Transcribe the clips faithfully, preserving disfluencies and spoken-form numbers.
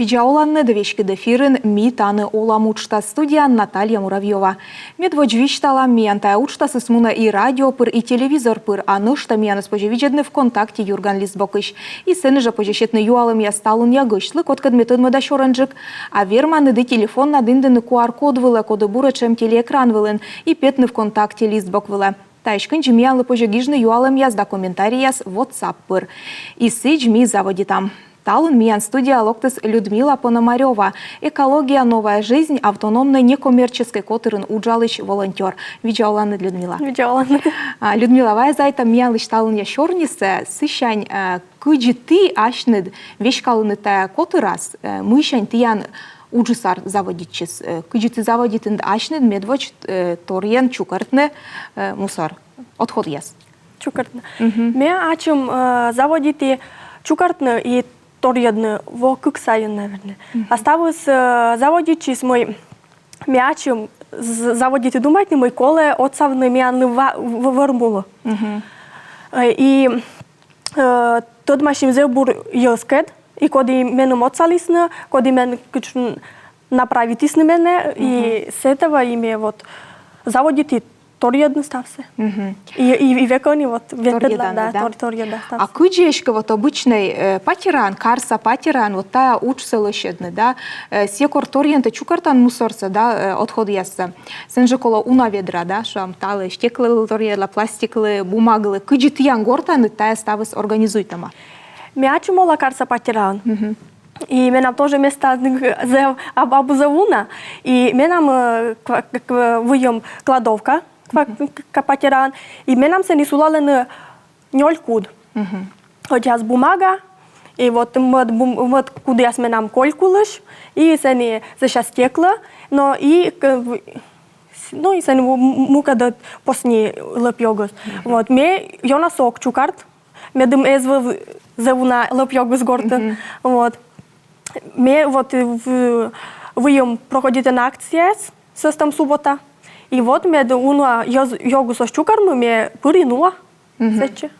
Видза оланныд, веськыд эфирын «Ми тані олам» уджтас, студияын Наталья Муравьёва. Медводз висьталам, миян тайӧ уджтасыс мунӧ и радио пыр, и телевизор пыр, а нӧшта миянӧс позьӧ видзӧдны ВКонтакте «Юрган» листбокысь. И сэні жӧ позьӧ сетны юалӧмъяс талунъя гӧсьтлы, кодкӧд ме тӧдмӧда сёрӧнджык. А верманныд и телефон на дінны Q R-код вылӧ, коді буретш эм телеэкран вылын, и петны ВКонтакте листбок вылӧ. Таысь кындзи миянлы позьӧ гижны юалӧмъяс да комментарийяс WhatsApp пыр. И сідз, ми заводитам. Талун миян студияӧ локтіс Людмила Пономарёва, «Экология. Новая жизнь» автономнӧй некоммерческӧй котырын уджалысь волонтёр. Видза оланныд, Людмила. Видза оланныд. А, Людмила, вай заводитам миянлысь талунъя сёрнисӧ, сысянь, э, кыдзи ті асьныд веськалінныд тайӧ котырас, э, мыйсянь тіян уджыс заводитчис, э, кыдзи ті заводитінныд асьныд медводз, э, торйӧн чукӧртны, э, мусор, отходъяс. Чукӧртны. Мгм. Ме ачым, э, заводиті чукӧртны и торйӧдны во кык сайын, наверное. Мгм. А ставыс, э, заводитчис, мый ме ачым з-, заводиті думайтны, мый колӧ отсавны миянлы ва-, в-, вӧр мулы. Мгм. Э, и, э, тӧдмасим зэв бур йӧзкӧд, и коді меным отсалісны, коді мен кыдз направитісны менӧ, и с этого и ме вот заводиті торйӧдны ставсӧ. Мгм. И, и, и век ӧні вот ветлӧдла, да, да? Тор-, торйӧда ставсӧ. А кыдзи эськӧ вот обычнӧй, э, патераын, карса патераын, вот тайӧ уджсӧ лӧсьӧдны, да? Э, сійӧ кор торйӧн тэ чукӧртан мусорсӧ, да, э, отходъяссӧ. Сэн жӧ колӧ уна ведра, да, шуам, талы, стеклӧлы торйӧдла, пластиклы, бумаглы. Кыдзи тіян гортаныд тайӧ ставыс организуйтӧма? Ме ачым ола карса патераын. Мгм. И менам тоже местаыс зэв, аб-, абу зэв уна. И менам, э, ква-, к-, к-, выйым кладовка, ква-, к-, к-, патераын. И менам сэні сулалӧны нёль куд. Мгм. Ӧтиас бумага, и вот мӧд бум-, мӧд кудъяс менам колькулысь, и сэні сэсся стеклӧ, но и к-, в-, с-, ну и сэні му-, му-, мукӧд посни лӧп-ёгыс. Мгм. Вот, ме ёнасӧ ог чукӧрт, медым эз вӧв зэв уна лӧп-ёгыс гортын. Мгм. Вот. Ме вот, э, в-, выйым проходитӧны акцияяс сӧстӧм суббота. И вот мед уна йӧз-, ёгыс оз чукӧрмы, ме пыри нуа сэтчӧ.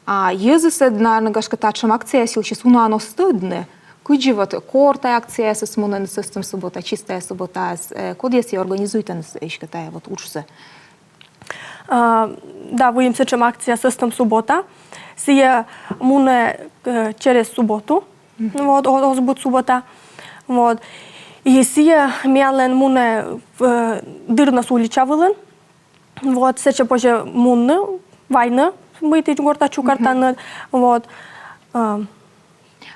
А йӧзыс ӧд, наверно, гашкӧ, татшӧм акцияяс йылысь унаӧн оз тӧдны. Кыдзи вот кор тайӧ акцияясыс мунӧны сӧстӧм суббота, чистая суббота, э, кодъяс и организуйтӧны эськӧ тайӧ вот уджсӧ? А, да, выйым сэтшӧм акция сӧстӧм суббота. Сійӧ мунӧ, э, через субботу. Мгм. Вот, о-, оз быд суббота. Вот. И сійӧ миянлӧн мунӧ, э, Дырнӧс улича вылын. Вот, сэтчӧ позьӧ мунны, вайны, мый ті гортад чукӧртанныд. Вот. Э,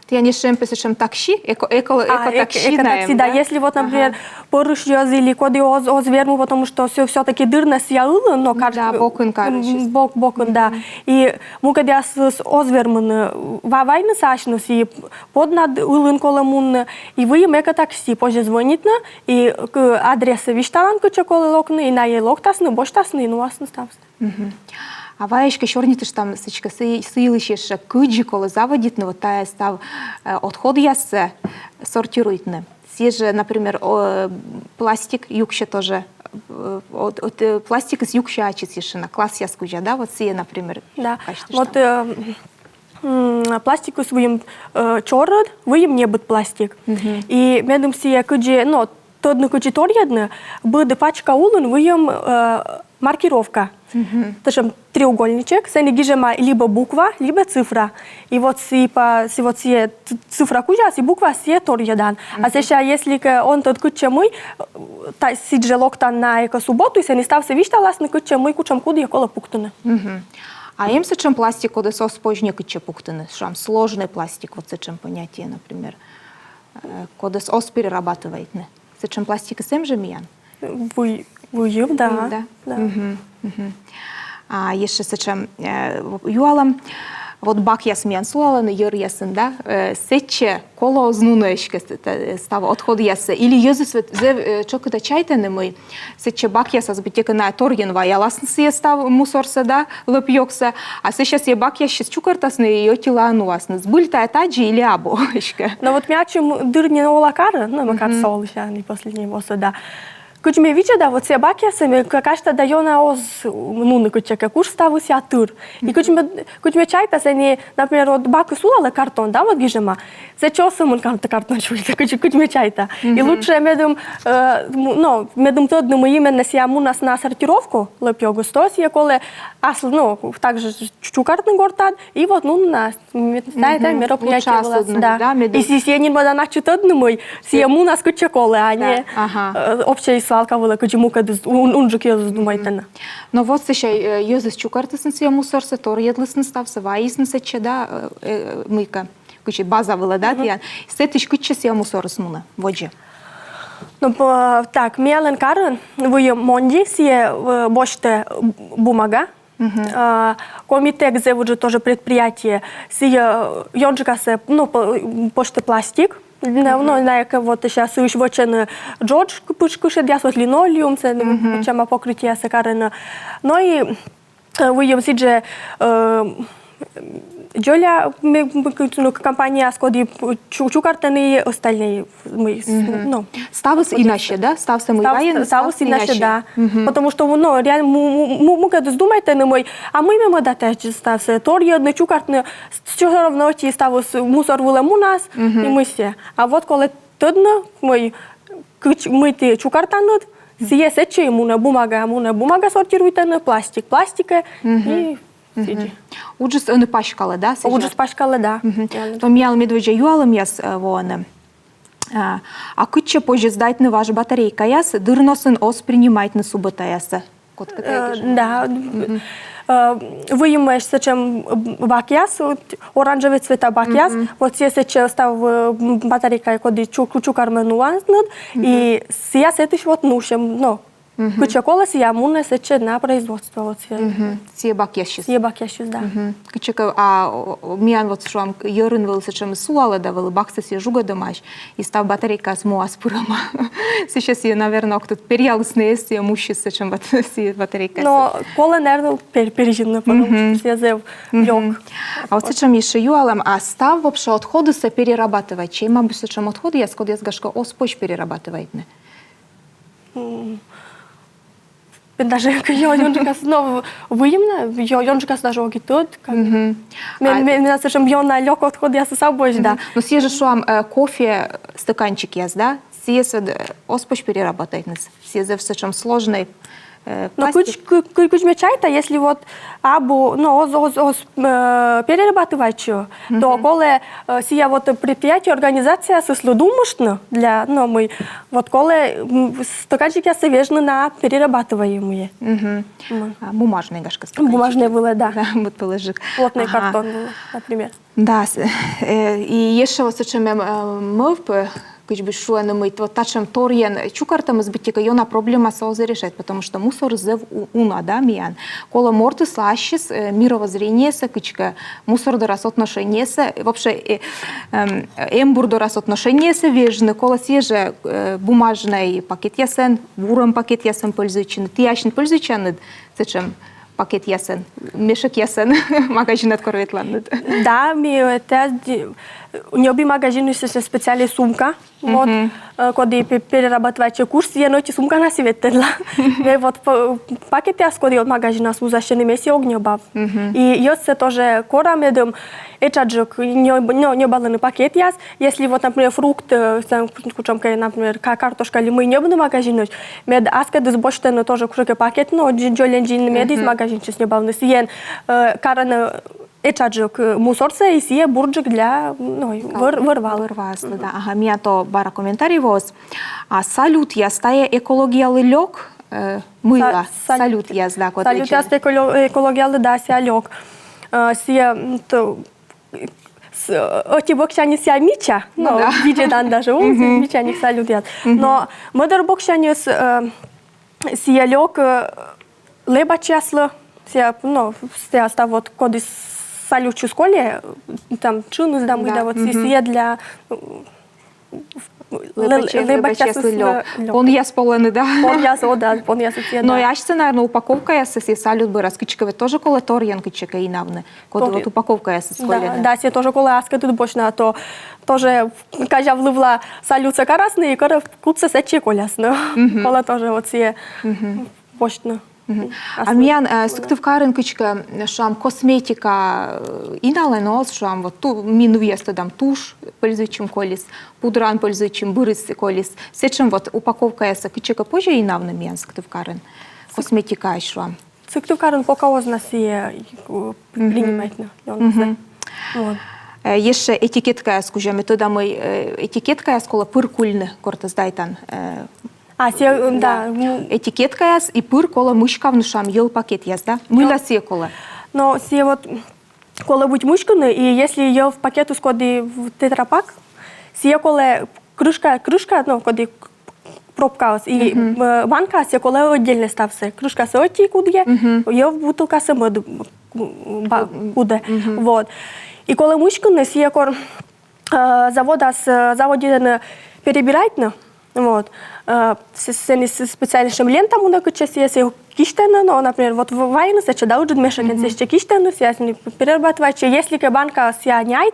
Тіян ещӧ эм пӧ сэтшӧм такси, эко-, эко-, а, эко-, экотакси, эко-такси, наверно, да, да? Если вот, например, пӧрысь йӧз или коді оз, оз вермы, потому что всё, всё-таки Дырнӧс сійӧ ылын, но кар-, бокын карысь. М, бок-, бокын, да. И мукӧдъясыс оз вермыны ва-, вайнысӧ асьныс, и поднад ылын колӧ мунны, и выйым экотакси, позьӧ звонитны, и к-, адрес висьталан, кытчӧ колӧ локны, и найӧ локтасны, босьтасны, и нуасны ставсӧ. Мгм. А вай эськӧ сёрнитыштам сідзкӧ сы-, сы йылысь ещӧ, кыдзи колӧ заводитны вот тайӧ став, э, отходъяссӧ сортируйтны. Сійӧ жӧ, например, о, пластик юксьӧ тоже, э, от, от, э, пластикыс юксьӧ ачыс ещӧ на классъяс кузя, да, вот сійӧ, например, да. Касьтыштам. Вот, э, м, пластикыс выйым, э, чорыд, выйым небыд пластик. Мгм. И медым сійӧ кыдзи, ну, тӧдны, кыдзи торйӧдны, быд пачка улын выйым, э, маркировка. Мгм. Татшӧм треугольничек, сэні гижӧма либӧ буква, либӧ цифра. И вот сійӧ па-, сійӧ вот сійӧ ц-, цифра кузяс и буква сійӧ торйӧдан. А сэсся, если кӧ он тӧд, кытчӧ мый, э, та, сідзжӧ локтан на экосубботу, и сэні ставсӧ висьталасны, кытчӧ мый, кутшӧм кудйӧ колӧ пуктыны. Мгм. А эм сэтшӧм пластик, кодӧс оз позь некытчӧ пуктыны, шуам, сложный пластик, вот сэтшӧм понятие, например, э, кодӧс оз перерабатывайтны. Сэтшӧм пластикыс эм жӧ миян? Вый-, выйым, да. Выйым, да? Да. Мгм, мгм. А ещӧ сэтшӧм, э, юалӧм. Вот бакъяс миян сулалӧны йӧръясын, да? Э, сэтчӧ колӧ оз нуны эськӧ ст-, т-, став отходъяссӧ. Или йӧзыс вот зэв, э, тшӧкыда чайтӧны, мый сэтчӧ бакъясас быттьӧкӧ на торйӧн ваяласны сійӧ став мусорсӧ, да, лӧп-ёгсӧ. А сэсся сійӧ бакъяссьыс чукӧртасны и ӧтилаын нуасны. Збыль тайӧ тадзи или абу эськӧ? Но вот ме ачым дыр нин ола карын, но ме карса олысянь и последнӧй восӧ, да. Кыдз ме видзӧда, вот сія бакъяссӧ ме ка-, казьтӧда, ёна оз нуны кытчӧкӧ, куш ставыс сія тыр. И кыдз ме, кыдз ме чайта, сэні, например, вот бакыс сулалӧ картон, да, вот гижӧма. Сэтчӧ оз сӧмын кар-, картон сюйны, кыдз, кыдз ме чайта. И лучше медым, э, м, ну, медым тӧдны, мый именно сія мунас на сортировку лӧп-ёгыс, то сійӧ колӧ аслыс, ну, также чу-, чукӧртны гортад, и вот, ну, на ме-, да, да, мероприятие вылас, да. И си-, сійӧ нин мӧдан ачыд тӧдны, мый сійӧ мунас кытчӧ колӧ, а не, э, общей свалка вылӧ, кыдзи мукӧдыс, ун-, унджык йӧзыс думайтӧны. Но вот сэсся, э, йӧзыс чукӧртісны сійӧ мусорсӧ, торйӧдлісны ставсӧ, вайисны сэтчӧ, да, э, э, мыйкӧ, кыдзи база вылӧ, да, тіян. Сэтысь кытчӧ сійӧ мусорыс мунӧ водзӧ? Ну, п-, так, миянлӧн карын выйым Монди, сійӧ, э, босьтӧ бумага, А, Комитэк, зэв ыджыд тоже предприятие, сійӧ, э, ёнджыкасӧ, ну, по-, босьтӧ пластик. Ну, найӧ кӧ вот сейчас сыысь вӧчӧны джодж, кы-, пыш-, кышӧдъяс, вот линолеум, сэтшӧм покрытиеяссӧ карӧны. Но и, э, выйым сідзи, э, дзоля, ме-, ме-, ну, компанияяс, коді п-, чу-, чукӧртӧны и остальные, мый, ну. Ставыс иначе, да? Ставсӧ мый вайӧны, ставыс иначе, да. Потому что, ну, реально, му-, му-, му-, мукӧдыс думайтӧны, мый, а мый ме мӧда тайӧ ставсӧ торйӧдны, чукӧртны, с-, всё равно ті ставыс мусор вылӧ мунас, и мый сійӧ. А вот колӧ тӧдны, мый, кыдз, мый ті чукӧртанныд, сійӧ сэтчӧ и мунӧ, бумага мунӧ, бумага сортируйтӧны, пластик пластикӧ, и сідзи. Уджыс ӧні паськалӧ, да, сэсся? Уджыс паськалӧ, да. Но миян медводдза юалӧмъяс, э, воӧны. А, а кытчӧ позьӧ сдайтны важ батарейкаяс, дыр носын оз принимайтны субӧтаясӧ? Кодкӧ тайӧ гижӧ? Да. Э, выйым эшшӧ сэтшӧм бакъяс, вот, оранжевый цвета бакъяс, вот сійӧ сэтчӧ став, э, батарейка, коді чу-, чукӧрмӧ, нуасныд, и сійӧ сэтысь вот нуӧ, но кытчӧ колӧ, сійӧ мунӧ сэтчӧ на производство, вот сійӧ. Сійӧ бакъясысь. Сійӧ бакъясысь, да. Кытчӧкӧ, а, о, о, миян вот, шуам, йӧрын вӧлі сэтшӧм сулалӧ да вӧлі, баксӧ сійӧ жугӧдӧмаӧсь, и став батарейкаыс муас пырӧма. Сейчас сійӧ, наверно, ог тӧд, перъялісны эз, сійӧ мусис сэтшӧм бат-, сійӧ батарейкаыс. Но колӧ, наверно, пер-, перезьыны, потому что сійӧ зэв лёк. А вот сэтшӧм ещӧ юалӧм, а став вообще отходысӧ перерабатывайтчӧ? Эм абу сэтшӧм отходъяс, кодъяс, гашкӧ, оз позь перерабатывайтны? М. Мен даже ё-, ёнджыкасӧ, но, выйым на, ё-, ёнджыкасӧ даже ог и тӧд, как. Мен, мен, мен сэтшӧм ёна лёк отходъясыс абуӧсь, да. Но сійӧ жӧ, шуам, э, кофе стаканчикъяс, да? Сійӧс, э, оз позь перерабатывайтны. Сійӧ зэв сэтшӧм сложнӧй, э, пластик. Но кыдз, кы-, кы-, кыдз ме чайта, если вот абу, но оз, оз, оз, э, перерабатывайтчы, то колӧ, э, сійӧ вот предприятие, организацияяслы думыштны для, но мый, вот колӧ, м, стаканчикъяссӧ вежны на перерабатываемые. А, бумажнӧй, гашкӧ, стаканчикъяс. Бумажнӧй вылӧ, да. Да, вот вылӧджык. Плотнӧй картон вылӧ, например. Да, с-, э, и ещӧ вот сэтшӧм, э, мӧвп, э, кыдз бы шуӧны, мый вот татшӧм торйӧн чукӧртӧмыс быттьӧкӧ ёна проблемасӧ оз и решайт, потому что мусор зэв у-, уна, да, миян. Колӧ мортыслы ассьыс, э, мировоззрениесӧ, кыдзкӧ мусор дорас отношениесӧ, вообще, э, эм, эмбур дорас отношениесӧ вежны, колӧ сійӧ жӧ, э, бумажнӧй пакетъясӧн, вурӧм пакетъясӧн пользуйтчыны. Ті асьныд пользуйтчанныд сэтшӧм пакетъясӧн, мешӧкъясӧн магазинад кор ветланныд? Да, ми, э, тайӧ ди-, ньӧби магазинысь сэтшӧм специальнӧй сумка. Вот, э, коді пе-, перерабатывайтчӧ куш, сійӧн ӧти сумканас и ветлӧдла. Ме вот п-, пакетъяс, коді вот магазинас вузасьӧны, ме сійӧс ог ньӧбав. И йӧзсӧ тоже кора, медым этшаджык ньӧ-, ньӧ-, ньӧбалӧны пакетъяс. Если вот, например, фрукт, э, сэтшӧм ку-, кутшӧмкӧ, например, ка-, картошка ли мый ньӧбны магазинысь, мед аскӧдыс босьтӧны тоже кутшӧмкӧ пакет, но дз-, дзолян дзиньны, мед эз магазинсьыс ньӧбавны. Сійӧн, э, карӧны этшаджык, э, мусорсӧ, и сійӧ бурджык для, ну, вӧр-, вӧр-ваыслы. Вӧр-ваыслы, да. Ага, миян то бара комментарий воис. А салютъяс, тайӧ экологиялы лёк, э, мыйла? Са-, салют-, салютъяс, да, код личи. Салютъяс эколо-, экологиялы, да, сійӧ лёк. Э, сійӧ, м, то, с-, э, ӧти боксяньыс сійӧ мича, ну, да, видзӧдан даже, у, мичаник салютъяс. Но мӧдар боксяньыс, э, сійӧ лёк, э, лэбачьяслы, сійӧ, ну, сійӧ став вот, коді салютчис колӧ, там, тшыныс да мый да, вот, си-, сійӧ для, э, Лэбаче-, лэбачьяслы лёк. Понъяс полэны, да? Понъяс, о, да, понъяс. Но и асьсэ, наверно, упаковкаяссэ салют бӧрас кыдзкэ ведь тоже колэ торъян кыдзкэ инавны. Коды вот упаковкаяссэ колэны. Да, сие тоже колэ аскыд босьтны, а то тоже казявлывла салютсэ карасны и кор кудсэ сэтче колясны. Колэ тоже вот сие босьтны. А миян, э, Сыктывкарын кыдзкэ, шуам, косметика, э, иналэ но, шуам, вот ту-, ми нывъяс тӧдам, тушь пользуйтчим колис, пудран пользуйтчим бырис колис. Сэтшем вот упаковкаяссэ кыдзкэ позьэ инавны миян Сыктывкарын? Косметика, шуам. Сыктывкарын пока оз на сие, э, принимайтны. Вот. Э, ещё этикеткаяс кузя, ми тӧдам, э, этикеткаяс колэ пыр кульны, кор тэ сдайтан, э, А, сие, да. Этикеткаяс и пыр колэ мыськавны, шуам, йӧл пакетъяс, да? Мыйла сие колэ? Но сие вот колэ быть мыськыны, и если йӧл пакетыс коды в тетрапак, сие колэ крышка, крышка, ну, коды пробкаыс, и, э, банкаыс, сие колэ отдельно ставсэ. Крышкасэ ӧти кудъе, йӧл бутылкасэ мӧд, м, ба-, кудэ. Вот. И колэ мыськыны, сие кор э, заводас, э, заводитэн перебирайтны. Вот. Э, с-, сэні с-, специальнэйшем лента мунэ, кытчэ сие, сие кисьтэны, но, например, вот в-, вайыны сэтче, да, ыджыд мешокен, сэтче кисьтэны, сие сэні перерабатывайтче. Если кэ банка сие няйт,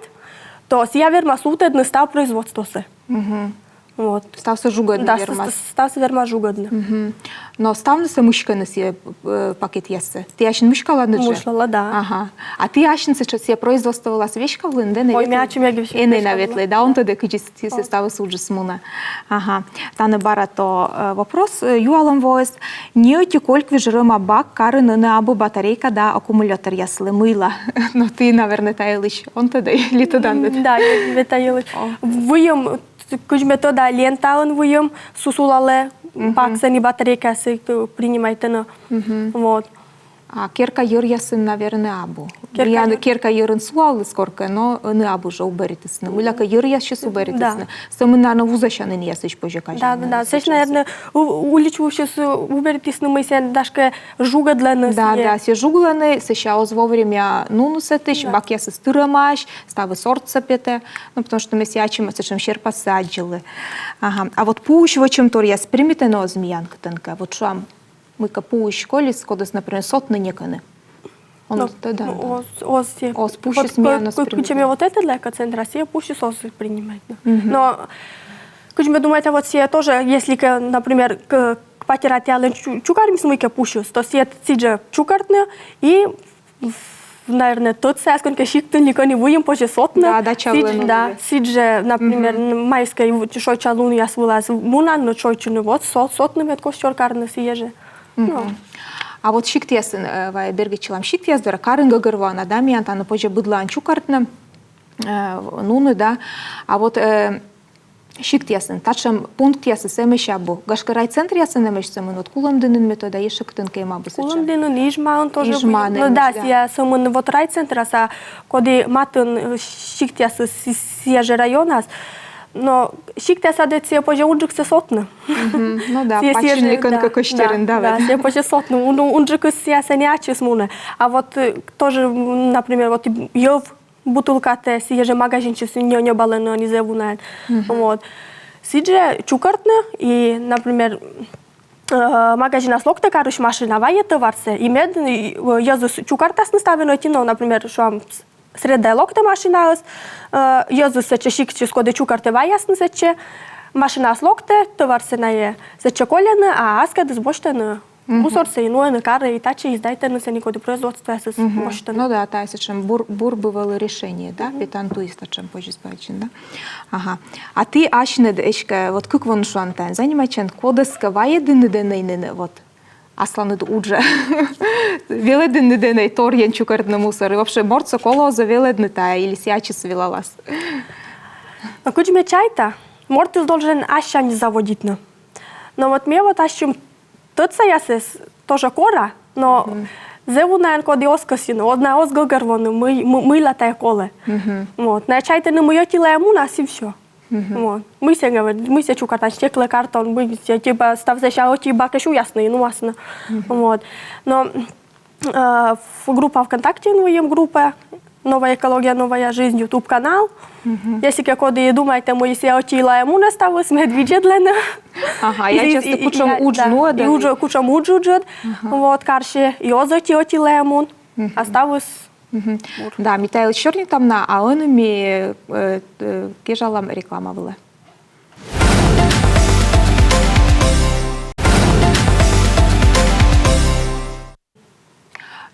то сие верма сувтыны став производствосэ. Вот. Ставсэ жугӧдны. Да, верма. Ст-, ст-, ставсэ верма жугӧдны. Но ставнысэ мыськӧны сие, э, пакетъяссэ? Тэ асьын мыськалан жэ? Мыськала, да. Ага. А тэ асьын сэтшем сие производство вылас веськавлін, да, эн на ветлы? Ой, ме ачым эг веськавлы. Эн на ветлы, да, он тӧдэ, кыдзи сие ставыс уджыс мунэ. Ага. Тані бара то, э, вопрос, э, юалэм воис. Ни ӧти кольк вежрӧма бак карын ӧні абу батарейка да аккумуляторъяслы. Мыйла? Но тэ, наверно, та йылысь он тӧдэ, или тӧдан? Да, ме та йылысь. Выйым Кыдз ме тӧда, лентаын выйым, су-, сулалэ, баксэ ни батарейкасэ принимайтыны. Вот. А керка йыръясын, наверно, абу. Керка йыр. Керка йырын сулалэс коркэ, но ӧні абу жэ, уберитісны. Мыйлакэ йыръясысь уберитісны. Да. Сӧмын, наверно, вузасянінъясысь позьэ казяны. Да, да, да. Сэсся, наверно, у-, улич вузысь уберитісны, мый сэ дашкэ жугӧдлэны. Да, да, сэ жугӧдлэны, сэсся оз вовремя нуны сэтысь, бакъясыс тырӧмаась, ставыс ортсэ петэ. Ну, потому что ме сэ ачым сэтшем серпассэ аддзылі. Ага. А вот пуысь вӧчем торъяс примитэ но оз миян кытынкэ? Вот шуам, мыйкэ пуысь колис, кодӧс, например, сотны некӧні. Он тӧдэ, да. Оз, оз сэ. Оз, пуысьыс миян оз примитэ. Кыдз ме вот эталэ экоцентрас, сэ пуысьыс оз принимайтны. Но кыдз ме думайта, вот сэ тоже, если кэ, например, к-, квартира тіялэн чу-, чукармис мыйкэ пуысьыс, то сэ сідз жэ чукӧртны и наверно, тӧдсаяскон кӧ сиктын ли кӧні выйым позьӧ сотны. Да, дача вылын. Да, сідз жэ, например, н-, майскӧй в-, шойчча лунъяс вылас мунан, но шойччыны вот со-, сотны мед костёр карны сійӧ жэ. Ну. А вот сиктъясын, э, вай бергӧдчылам сиктъяс дорэ, карын гӧгӧрвоана, да, миян тані позьӧ быдлаын чукӧртны, э, нуны, да. А вот, э, сиктъясын татшем пунктъясыс эмесь абу. Гашкӧ, райцентръясын эмесь сӧмын, вот Кулӧмдінын, ме тӧда, ещӧ кытынкӧ эм абу сэтшем. Кулӧмдінын, Ижмаын тоже. Ижмаын эмесь, да. Но да, сійӧ сӧмын вот райцентрас, а коді матын, э, сиктъясыс, сійӧ жэ районас. Но сиктъясад ӧд сійӧ позьӧ унджыксӧ сотны. Ну да, пачын ли кӧнкӧ кӧсьтэрын, да, да, сійӧ позьӧ сотны, ун-, унджыкыс сійӧ сэні ачыс мунэ. А вот, э, тоже, м, например, вот йӧв бутылкатэ сійӧ жэ магазинчис ньӧ-, ньӧбалэны ӧні зэв унаен. Вот. Сідз жэ чукӧртны и, например, э, магазинас локтэ карысь машина, вае товарсэ, и мед, и, э, йӧзыс чукӧртасны ставыс ӧти но, например, шуам, с-, средае локтэ машинаыс, э, йӧзыс сэтче сиктысь, коді чукӧртэ, ваясны сэтче, машинаыс локтэ, товарсэ найӧ сэтче колены, а аскӧдыс босьтэны мусорсэ и нуэны каре, и татчӧ и сдайтаны сэні, коді производствоясыс босьтэны. Ну да, тайӧ сэтшем бур, бур бы вӧлі решение, да, петан туйыс татшем позис бадӟым, да. Ага. А тэ асьныд эськӧ, вот кык воын, шуам, таын занимайтчан, кодӧскӧ ваедінныд энӧ нин, вот, асланыд уджӧ? Велӧдінныд энӧ торйӧн чукӧртны мусор, и вообще мортсӧ колӧ оз-ӧ велӧдны тайӧ, или сійӧ ачыс велалас? Но кыдз ме чайта, мортыс должен ассянь заводитны. Но вот ме вот ачым тӧдсаясыс тоже кора, но зэв унаен коді оз кӧсйыны, оз на, оз гӧгӧрвоны, мый, мы-, мыйла тайӧ колӧ. Вот. Найӧ чайтӧны, мый ӧтилы мунас и всё. Вот. Мый сэ говорит, мый сэ чукӧртан, стеклокартон, мый сэ, типа, ставсэ сэсся ӧти бакӧ сюясны и нуасны. Вот. Но, э, в группа ВКонтакте, ну, эм группа, «Новая экология, новая жизнь» YouTube канал. Если кӧ коді думайтӧ, мый сійӧ ӧти лоӧ мунӧ ставыс, мед видзӧдлӧны. Ага, и, и частӧ и, кутшӧм и, удж, да, нуӧдӧны. И удж, кутшӧм удж, уджыд. Вот, карсьӧ, и оз ӧти, ӧти лоӧ мун. А ставыс. Да, ми тайӧс сёрнитам на, а ӧні ми, э, э, кежалам реклама вылӧ.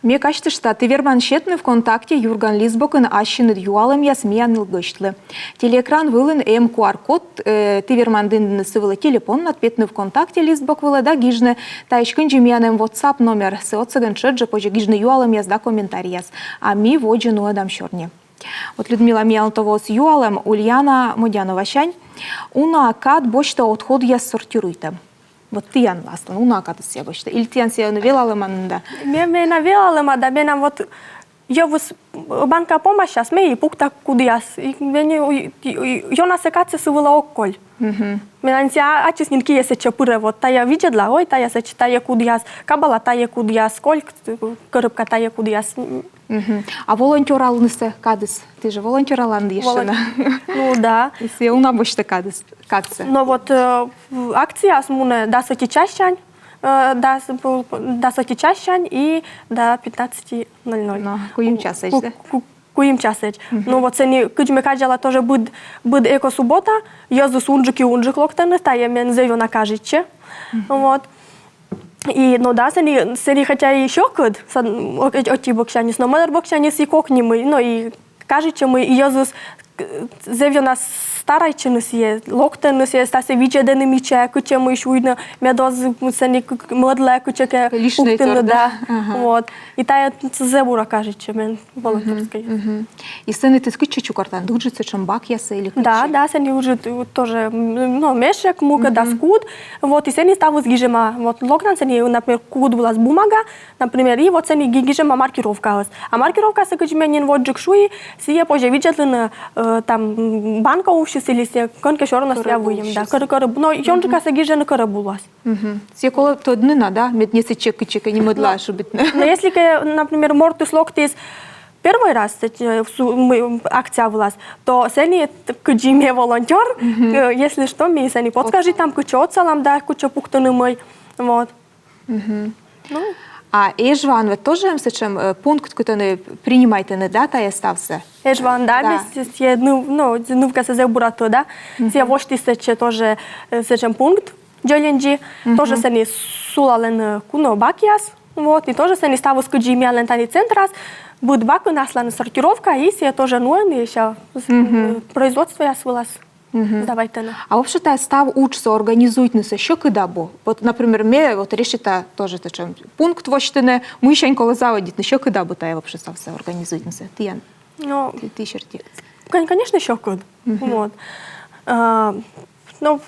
Ме казьтышта, ті верманныд сетны ВКонтакте «Юрган» лист бокын ассьыныд юалӧмъяс миянлы гӧсьтлы. Телеэкран вылын эм QR-код, э, ті верманныд индыны сы вылӧ телепоннад, петны ВКонтакте лист бок вылӧ да гижны: «Таысь кындзи миян эм WhatsApp номер», сы отсӧгӧн тшӧтш жӧ позьӧ гижны юалӧмъяс да комментарийяс. А ми водзӧ нуӧдам сёрни. Вот, Людмила, миянлы то воис юалӧм Ульяна Модяновасянь. Уна кад босьтӧ отходъяс сортируйтӧм. Вот тіянлы, асланыд, уна кадыс сійӧ босьтӧ? Или тіян сійӧ велалӧма нин да? Ме, менам велалӧма да, менам вот йӧвыс банка помасяс, ме и пукта кудъяс. И ме нин, и, и, и ёнасӧ кадсӧ сы вылӧ ог коль. Менам сійӧ ачыс нин киӧ сэтчӧ пырӧ, вот тайӧ видзӧдла, ой, тайӧ сэтчӧ, тайӧ кудъяс, кабала тайӧ кудъяс, кольк, коробка тайӧ кудъяс. А волонтёралнысӧ кадыс? Ті жӧ волонтёраланныд ещӧ на. Ну да. И сійӧ уна босьтӧ кадыс, кадсӧ? Но вот, э, акцияыс мунӧ дас ӧти часянь, э, дас, дас ӧти часянь и до пятнадцати ноль ноль. Но, куим часӧдз, да? Ку-, ку-, куим часӧдз. Ну вот сэні, кыдз ме казяла, тоже быд, быд экосуббота йӧзыс унджык и унджык локтӧны, тайӧ мен зэв ёна кажитчӧ. Вот. И, ну да, сэні, сэні хотя и сьӧкыд, ӧ-, ӧти боксяньыс, но мӧдар боксяньыс и кокни мый, но и кажитчӧ, мый и йӧзыс, э, зэв ёна старайтчӧны сійӧ, локтӧны сійӧ, ставсӧ видзӧдӧны мича, кытчӧ мый сюйны, мед оз, м, сэні к-, к-, мӧдлаӧ кытчӧкӧ пуктыны, да. Вот. И тайӧ зэв бура кажитчӧ мен волонтёрскӧй. И сэні ті кытчӧ чукӧртанныд? Ыджыд сэтшӧм бакъясӧ или кытчӧ? Да, да, сэні ыджыд, э, тоже, м, ну, мешӧк, мукӧд да скуд. Вот, и сэні ставыс гижӧма. Вот, локтан сэні, например, куд вылас бумага, например, и вот сэні ги-, гижӧма маркировкаыс. А маркировкасӧ, кыдз ме нин водзджык шуи, сійӧ позьӧ видзӧдлыны, э, там, м, банка увсьыс или сійӧ кӧнкӧ сёрӧн сійӧ выйым, да, кӧрӧ-, кӧрӧ-, но ёнджыкасӧ гижӧны кӧрӧбулас. Сійӧ колӧ тӧдны на, да, мед не сэтчӧ кытчӧкӧ нимӧдлаӧ ошибитны. Но если кӧ, например, мортыс локтіс первой раз, э, в су-, мы, м, акция вылас, то сэні т-, кыдзи ме волонтёр, э, если что, ми сэні подскажитам, кытчӧ отсалам, да, кытчӧ пуктыны мый. Вот. Ну. А Эжваын ведь тоже эм сэтшӧм, э, пункт, кытӧні принимайтӧны, да, тайӧ ставсӧ? Эжваын, да, да. Ми с-, сійӧ ныв-, ну, нывкасӧ зэв бура тӧда. Сійӧ восьтіс сэтчӧ тоже, э, сэтшӧм пункт дзеленьдзи. Тоже сэні сулалӧны, э, куно бакъяс. Вот, и тоже сэні ставыс, кыдзи миянлӧн тані центрас, быд бакын асланыс сортировка, и сійӧ тоже нуӧны, и сэсся, м, производствояс вылас сдавайтӧны. А вообще тайӧ став уджсӧ организуйтнысӧ сьӧкыд абу? Вот, например, ме вот решита тоже сэтшӧм пункт восьтыны, мыйсянь колӧ заводитны, сьӧкыд абу тайӧ вообще ставсӧ организуйтнысӧ? Тіян, но, ті, ті серти. Кон-, конечно, сьӧкыд. Вот. А, но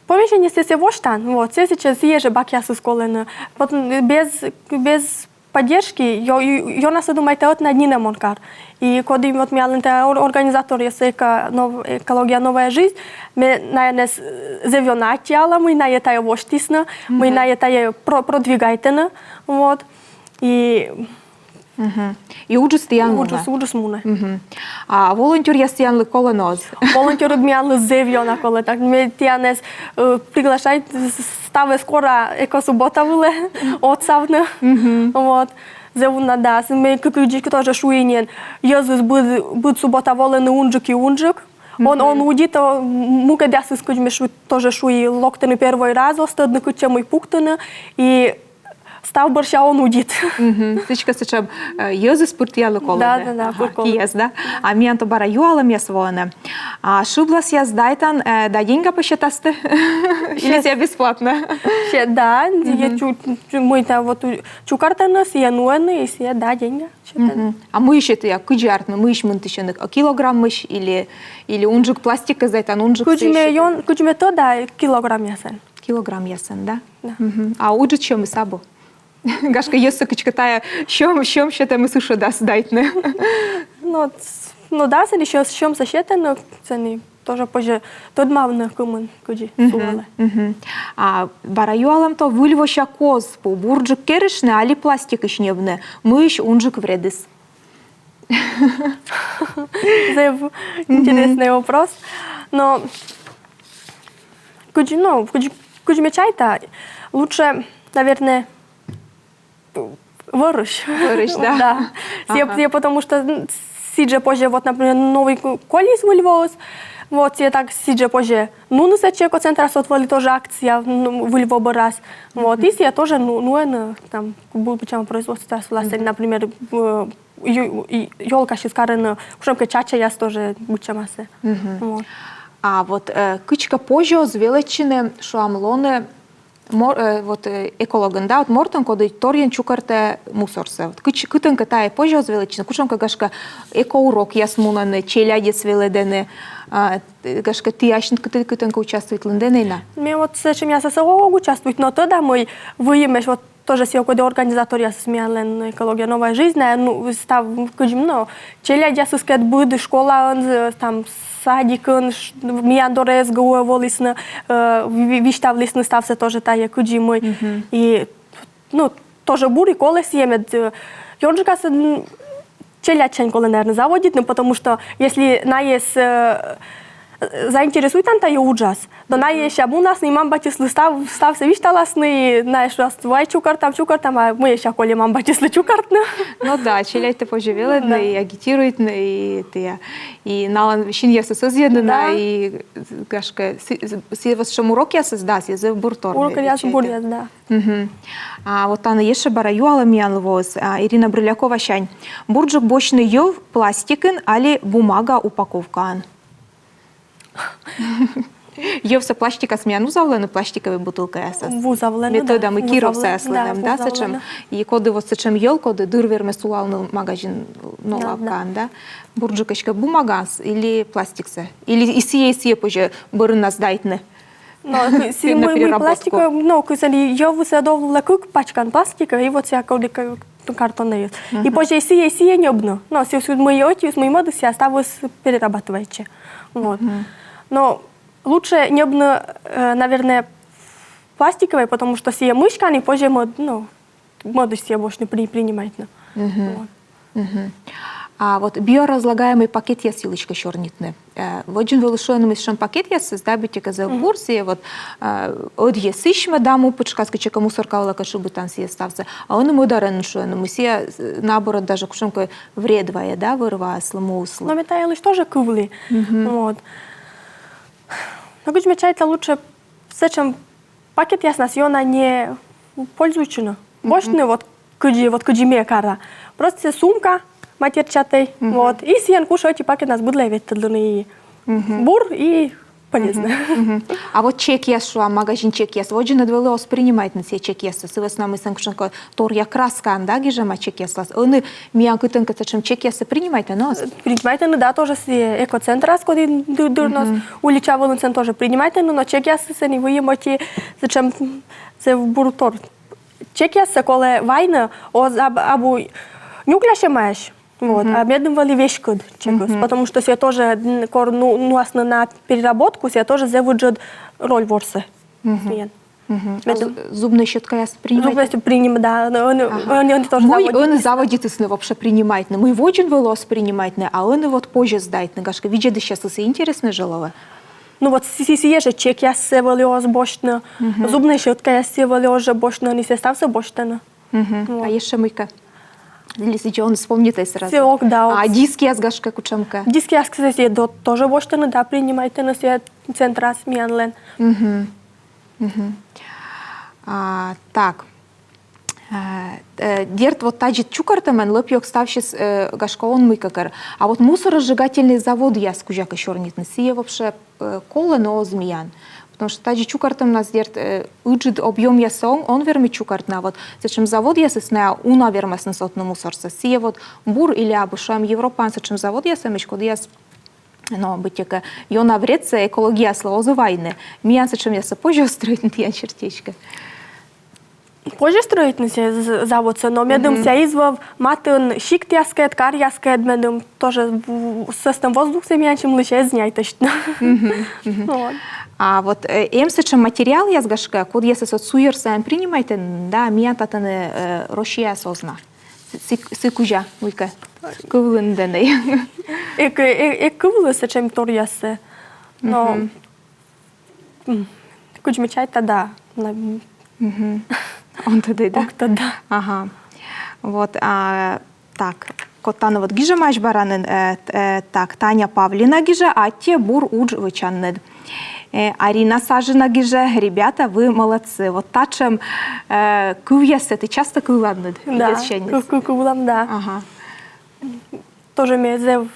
помещениесӧ сійӧ восьтан, вот, сійӧ сэтчӧ, сійӧ жӧ бакъясыс колӧны. Вот, м, без, без поддержки ё-, ё-, ёнасӧ думайтӧ, ӧтнад нинӧм он кар. И коді вот миянлӧн тайӧ ор-, организаторъяс, эко-, нов-, «Экология, новая жизнь», ме найӧс, э, зэв ёна аттьӧала, мый найӧ тайӧ восьтісны, мый найӧ тайӧ про-, продвигайтӧны, вот. И И уджыс тіян мунӧ? Уджыс, уджыс мунӧ. А волонтёръяс тіянлы колӧны оз? Волонтёръяс миянлы зэв ёна колӧ. Так, ме тіянӧс, э, приглашайта с-, ставӧ скоро экосуббота вылӧ отсавны. Вот. Зэв уна, да. Сы ме кы-, кыдзи тоже шуи нин. Йӧзыс быд, быд суббота волӧны унджык и унджык. Он, он удит, о, м-, мукӧдъясыс, кыдз ме шу-, тоже шуи, локтӧны первой раз, оз тӧдны, кытчӧ мый пуктыны. И став бӧрся он удит. Сідзкӧ, сэтшӧм, э, йӧзыс пыр тіянлы колӧны. Да, да, да, пыр колӧны. Киас, да? А миян то бара юалӧмъяс воӧны. А шыбласъяс сдайтан, э, да деньга пӧ сетасты? Или сійӧ бесплатно? Сійӧ, да, сійӧ чу-, чу-, мыйта вот у-, чукӧртӧны, сійӧ нуӧны, и сійӧ, да, деньга сетӧны. А мыйысь тайӧ, кыдзи артмӧ, мыйысь мынтысьӧны, килограммысь или, или унджык пластикӧ сдайтан, унджык? Кыдз ме ён-, кыдз ме тӧда, килограммъясӧн. Килограммъясӧн, да? Да. А уджыд сьӧмыс абу? Гашкӧ, йӧзсӧ кыдзкӧ тайӧ сьӧм, сьӧм сетӧмыс ышӧдас сдайтны. Но, с-, но да, сэні сьӧ-, сьӧмсӧ сетӧны, сэні тоже позьӧ тӧдмавны, кымын кыдзи сулалӧ. А бара юалӧм то: выльвося коз пу бурджык керыштны али пластикысь ньӧбны, мыйысь унджык вредыс? Зэв интересный вопрос. Но кыдз, ну, кыдз, кыдз ме чайта, лучше, наверное, вӧрысь. Вӧрысь, да? Да. Сие, сие потому что, м, сідз жӧ позьӧ, вот, например, новый ку-, колледжыс выль воис, вот, сие так сідз жӧ позьӧ нуны сэтчӧ экоцентрас, вот вӧлі тоже акция, ну, выль во бӧрас. Вот, и сие тоже, ну, нуӧны, там, бу-, быдсяма производствояс вылас, например, э, ё-, и-, ёлкасьыс карыны, кутшӧмкӧ чачаяс тоже быдсямасӧ. Вот. А вот, э, кыдзкӧ позьӧ оз велӧдчыны, шуам, лоны, мор-, э, вот, э, экологӧн, да, вот мортӧн, коді торйӧн чукӧртӧ мусорсӧ. Вот кыдз-, кытӧнкӧ тайӧ позьӧ оз велӧдчыны, кутшӧмкӧ, гашкӧ, экоурокъяс мунӧны, челядьӧс велӧдӧны, а, э, гашкӧ, ті асьныд кыт-, кытӧнкӧ участвуйтлінныд нӧ на? Ме вот сэтшӧмъясас ог участвуйт, но тӧда, мый выйым эськӧ вот тоже сійӧ кодь организаторъясыс миянлӧн «Экология — новая жизнь», а, ну, став, кыдз, ну, челядьясыскӧд быд школаын, э, там, садикын, ш-, миян дорӧ СГУ-ӧ волісны, э, ви-, висьтавлісны ставсӧ тоже тайӧ, кыдзи мый. И, ну, тоже бур и колӧ сійӧ, мед, э, ёнджыкасӧ, м, челядьсянь колӧ, наверное, заводитны, потому что если найӧс, э, заинтересуйтан тайӧ уджас, то найӧ сэсся мунасны и мам-батьыслы став-, ставсӧ висьталасны, и найӧ шуасны: «Вай, чукӧртам, чукӧртам», а мый сэсся колӧ мам-батьыслы чукӧртны. Ну да, челядьтӧ позьӧ велӧдны, да, и агитируйтны, и тайӧ, и налӧн синъясыс ӧзйӧны на, да, и, гашкӧ, сійӧ, сійӧ вот сэтшӧм урокъясыс, да, сійӧ зэв бур тор. Урокъяс буръяс, да. А вот тані ещӧ бара юалӧм миянлы воис, а, Ирина Брыляковасянь. Бурджык босьтны йӧв пластикын али бумага упаковкаӧн? Йӧвсӧ пластикас миян вузавлӧны, пластикӧвӧй бутылкаясас? Вузавлӧны, да. Ме тӧда, мый Кировсаяслӧн эм, да, сэтшӧм. И коді вот сэтшӧм йӧв, коді дыр вермӧ сулавны магазин но лавкаын, да? Бурджык эськӧ бумагаӧн или пластиксӧ? Или и сійӧ, и сійӧ позьӧ бӧрыннас сдайтны? Но, к-, си-, мый, мый пластикӧ, но, кыдз ӧні йӧвсӧ довлӧ кык пачкаӧн пластикӧ, и вот сійӧ коді к-, картонӧй. И позьӧ сійӧ, сійӧ ньӧбны. Но, сійӧ, мый ӧтиыс, мый мӧдыс, сійӧ ставыс перерабатывайтчӧ. Вот. Но лучше ньӧбны, э, наверное, пластикӧвӧй, потому что сійӧ мыськан, и позьӧ мӧд-, ну, мӧдысь сійӧ босьтны при-, принимайтны. Вот. А вот биоразлагаемый пакетъяс йылысь кӧ сёрнитны. Э, водзын вӧлі шуӧны, мый сэтшӧм пакетъясыс, да, быттьӧкӧ зэв бур, сійӧ вот, э, ӧдйӧ сісьмӧ да му пытшкас, кытчӧкӧ мусорка вылӧ кӧ шыбитан сійӧс ставсӧ. А ӧні мӧдарӧн шуӧны, мый сійӧ, э, наоборот, даже кутшӧмкӧ вред вайӧ, да, вӧр-ваыслы, муыслы. Но ме та йылысь тоже кывлі. Вот. Но кыдз ме чайта, лучше сэтшӧм пакетъяснас ёна не пользуйтчыны. Босьтны вот кыдзи, вот кыдзи ме кара. Просто сійӧ сумка матерчатӧй. Вот. И сійӧн куш ӧти пакетнас быдлаӧ ветлӧдлыны и бур, и полезно. А вот чекъяс, шуам, магазин чекъяс. Водзын ӧд вӧлі оз принимайтны сійӧ чекъяссӧ. Сы вӧсна мый сэн кутшӧмкӧ торъя краскаӧн, да, гижӧма чекъяс вылас. Ӧні миян кытӧнкӧ сэтшӧм чекъяссӧ принимайтӧны оз? Принимайтӧны, да, тоже сійӧ экоцентрас, коді ды-, дырнас. Улича вылын сэн тоже принимайтӧны, но чекъяссӧ сэн и выйым ӧти сэтшӧм зэв бур тор. Чекъяссӧ колӧ вайны оз аб-, абу нюклясьӧмаӧсь, вот, а медым вӧлі веськыд чекыс, потому что сійӧ тоже, м, кор ну-, нуасны на переработку, сійӧ тоже зэв ыджыд роль ворсӧ. Мгм. А зубной щёткаяс принимайтӧны? Зубной щёт-, приним-, да, но ӧні, ӧні, ӧні тоже заводитісны. Мый ӧні заводитісны вообще принимайтны? Мый водзын вӧлі оз принимайтны, а ӧні вот позьӧ сдайтны, гашкӧ, видзӧдысьяслы сы интереснӧ жӧ лоӧ. Ну вот си-, сійӧ жӧ чекъяссӧ вӧлі оз босьтны, зубной щёткаяссӧ вӧлі оз жӧ босьтны, ӧні сійӧ ставсӧ босьтӧны. Вот. А ещӧ мыйкӧ? Или сійӧ он вспомнитӧй сразу? Сійӧ ог, да, ог. А дискъяс, гашкӧ, кутшӧмкӧ? Дискъяс, кстати, до-, тоже босьтӧны, да, принимайтӧны сійӧ центрас миянлӧн. А, так. Э, э, дерт, вот тадзи чукӧртӧмӧн лӧп-ёг ставсьыс, э, гашкӧ, он мыйкӧ кӧр. А вот мусоросжигательный заводъяс кузя кӧ сёрнитны, сійӧ вообще, э, колӧ но оз миян? Потому что тадзи чукӧртӧмнас, дерт, э, ыджыд объёмъяссӧ он, он вермы чукӧртны, а вот сэтшӧм заводъясыс, найӧ уна вермасны сотны мусорсӧ. Сійӧ вот бур или абу, шуам, Европаын сэтшӧм заводъяс эмӧсь, кодъяс но быттьӧкӧ ёна вредсӧ экологияслы оз вайны. Миян сэтшӧмъяссӧ позьӧ стрӧитны тіян серти эськӧ? Позьӧ стрӧитны сійӧ з-, заводсӧ, но медым сійӧ эз вӧв матын сиктъяскӧд, каръяскӧд, медым тоже в-, сӧстӧм воздухсӧ миянсьым лыддьӧ эз няйтӧсьтны. Вот. А вот, э, эм сэтшӧм материалъяс, гашкӧ, кодъясӧс вот суйӧр сайын принимайтӧны, да, миян татӧні, э, Россияас оз на. Сы-, сы кузя мыйкӧ. Кывлін дінӧ. Эг, эг, эг кывлы сэтшӧм торъяссӧ. Но, м, кыдз ме чайта, да. На- Он тӧдӧй, да? Ог тӧд, да. Ага. Вот, а, так, код тані вот гижӧмаӧсь бара нин, э, т- э, так, Таня Павлина гижӧ: «Аттьӧ, бур удж вӧчанныд». Э, Арина Сажина гижӧ: «Ребята, вы молодцы». Вот татшӧм, э, кывъяссӧ ті часто кывланныд? Да, кыв- кыв- кывлам, да. Ага. Тоже ме зэв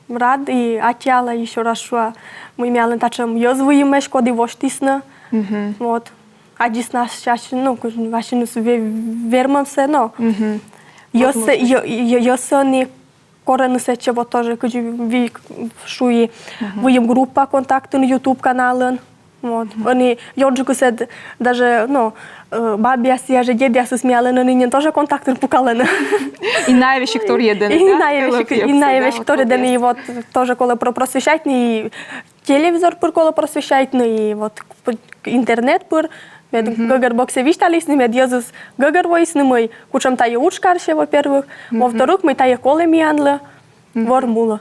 рад и аттьӧала ещё раз шуа, мый миянлы татшӧм йӧз выйымӧсь, коді восьтіс нӧ. Вот. Аддзисны ассьыныс, ну, кыдз, ассьыныс ве- вермӧмсӧ, но. Йӧзсӧ, йӧ- йӧ- йӧзсӧ ӧні корӧны сэтчӧ, вот тоже, кыдз ви шуи, выйым группа контактын, ютуб каналын. Вот. Ӧні ёнджыкыс эд даже, ну, э, бабъяс, сійӧ жӧ дедъясыс миянлы ӧні нин тоже контактын пукалӧны. И найӧ весиг торйӧдӧны, и да? Найӧ весиг, и найӧ весиг торйӧдӧны, и вот тоже колӧ про- просвещайтны, и телевизор пыр колӧ просвещайтны, и вот п- интернет пыр. Мед гӧгӧрбоксӧ висьталісны, мед йӧзыс гӧгӧрвоисны, мый кутшӧм тайӧ удж карсьӧ, во-первых. Во-вторых, мый тайӧ колӧ миянлы вормулы.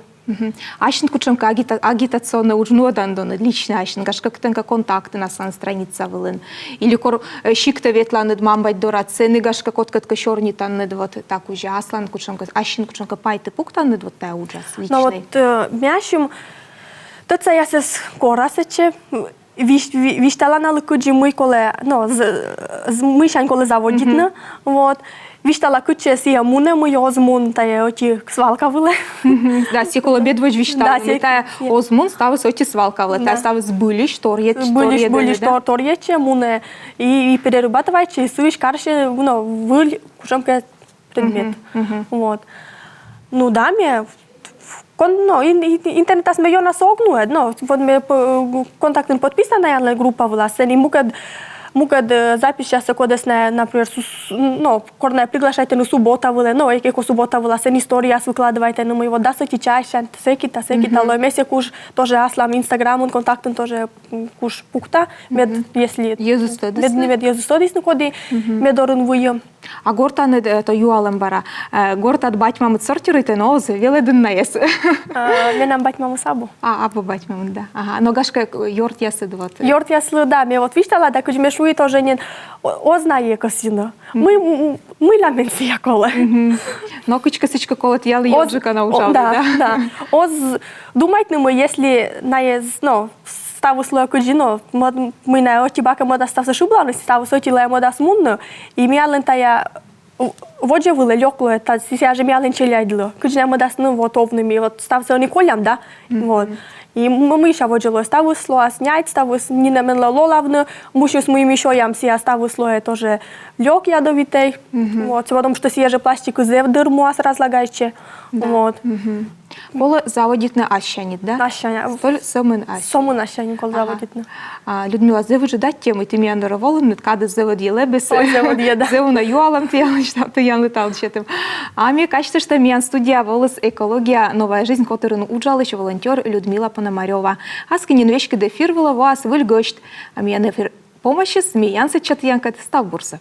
Ассьыд кутшӧмкӧ агита- агитационнӧй удж нуӧдан донныд, лично ассьыд, гашкӧ, кытӧнкӧ контактын аслан страница вылын? Или кор, э, сиктӧ ветланныд мам-бать дорад, сэні, гашкӧ, кодкӧдкӧ сёрнитанныд, вот так уже, аслан кутшӧмкӧ, ассьыд кутшӧмкӧ пай ті пуктанныд вот тайӧ уджас личнӧй? Но вот, э, ме ассьым тӧдсаясӧс кора сэтчӧ, вись- ви- висьтала налы, кыдзи мый колӧ, но, з- з- мыйсянь колӧ заводитны, вот. Висьтала, кытчӧ сійӧ мунӧ, мый оз мун тайӧ ӧти свалка вылӧ. Да, сійӧ колӧ медводз висьталны, да, мый тайӧ оз мун ставыс ӧти свалка вылӧ, тайӧ ставыс збыльысь торйӧд- збыльысь, торйӧдӧны, збыльысь, да? Тор- торйӧдчӧ, мунӧ и, и перерабатывайтчӧ, и сыысь карсьӧ, но, выль кутшӧмкӧ предмет. Вот. Ну да, ме кон- но, ин- ин- интернетас ме ёнасӧ ог нуӧд, но вот ме п- контактын подписана янлы группа вылас, сэні мукӧд, мукӧд, э, записьяссӧ, кодӧс найӧ, например, су- су- но, кор найӧ приглашайтӧны суббота вылӧ, но, эг- эко суббота вылас, сэні историяяс выкладывайтӧны, мый вот дас ӧти часянь сэки-та, сэки-та лоӧ. Ме сійӧ куш тоже аслам инстаграмын, контактын тоже, м, куш пукта, мед, если йӧзыс тӧдісны, мед йӧзыс тӧдісны, коді ме дорын выйым. А гортаныд, э, то юалӧм бара, э, гортад бать-мамыд сортируйтӧны, оз велӧдын найӧс? А, менам бать-мамыс абу. А, абу бать-мамыд, да. Ага. Но, гашкӧ, ёртъясыд вот, э. Ёртъяслы, да, ме вот висьтала, да кыдз ме шуи тоже нин, о- оз найӧ кӧсйыны. Мый- м- мыйла мен сійӧ колӧ. Но кыдзкӧ сідзкӧ колӧ тіянлы ёнджыка на уджавны, да? Да, да. Оз думайтны, мый если найӧ, но, ставыс лоӧ кыдзи, но, мӧд- мый найӧ ӧти бакӧ мӧдас ставсӧ шыблавны, ставыс ӧтилы мӧдас мунны, и миянлы тайӧ в- водзӧ вылӧ лёк лоӧ, та сійӧ жӧ миянлы челядьлы. Кыдз найӧ мӧдасны вот овны, ми вот ставсӧ ӧні колям, да? Вот. И м- мыйся водзӧ лоӧ, ставыс лоас няйт, ставыс нинӧм энлӧ лолавны, мусьыс мый ми сёям, сійӧ ставыс лоӧ тоже лёк ядовитӧй. Вот, потому что сійӧ жӧ пластикыс зэв дыр муас, разлагайтчӧ. Да. Вот. Колӧ заводитны ассяньыд, да? Ассянь. Стӧл сӧмын ассянь. Сӧмын ассянь колӧ заводитны. А, Людмила, зэв ыджыд аттьӧ, мый ті миян дорӧ волінныд, кадыс зэв ӧдйӧ лэбис. Ой, зэв ӧдйӧ, да. Зэв уна юалам тіянлысь, тіянлы тал сетім. А ме казьтышта, миян студияӧ воліс «Экология. Новая жизнь» котырын уджалысь волонтёр Людмила Пономарёва. Аски нин веськыд эфир вылӧ воас выль гӧсьт. А миян эфир помасис, ме янсӧдча тіянкӧд, став бурсӧ.